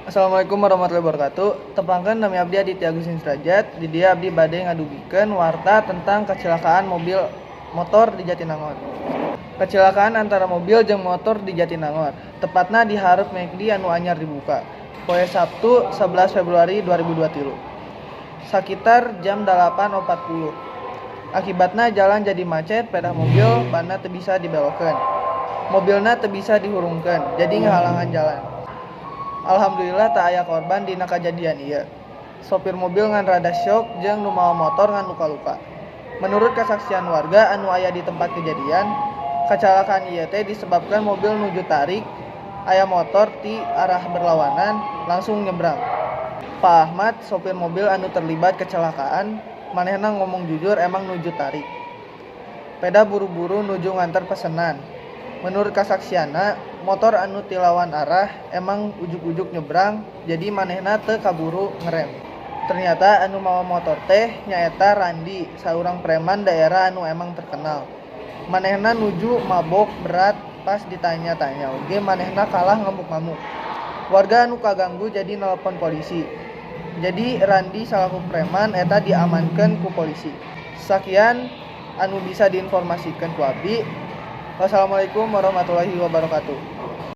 Assalamualaikum warahmatullahi wabarakatuh. Tepangkeun, nami abdi Aditya Agustin Sudrajat. Di dieu abdi bade ngadugikeun warta tentang kecelakaan mobil motor di Jatinangor. Kecelakaan antara mobil jeung motor di Jatinangor, tepatna di hareup McD anu anyar dibuka. Poe Sabtu, 11 Februari 2023. Sakitar jam 8.40. Akibatna jalan jadi macet, pedah mobil banna teu bisa dibelokkeun. Mobilna teu bisa dihurungkeun, jadi ngahalangan jalan. Alhamdulillah teu aya korban dina kajadian ieu. Sopir mobil ngan rada syok jeung nu mawa motor ngan luka-luka. Menurut kesaksian warga anu aya di tempat kejadian, kecelakaan ieu teh disebabkan mobil nuju tarik, aya motor ti arah berlawanan langsung nyebrang. Pak Ahmad, sopir mobil anu terlibat kecelakaan, manehna ngomong jujur emang nuju tarik. Pedah buru-buru nuju nganter pesenan. Menurut kasaksianna, motor anu ti lawan arah emang ujug-ujug nyebrang, jadi manehna teu kaburu ngerem. Ternyata anu mawa motor teh nyaeta Randi, saurang preman daerah anu emang terkenal. Manehna nuju mabok berat, pas ditanya-tanya oge manehna kalah ngamuk-ngamuk. Warga anu kaganggu jadi nelpon polisi. Jadi Randi salaku preman eta diamankeun ku polisi. Sakian anu bisa diinformasikeun ku abdi. Wassalamualaikum warahmatullahi wabarakatuh.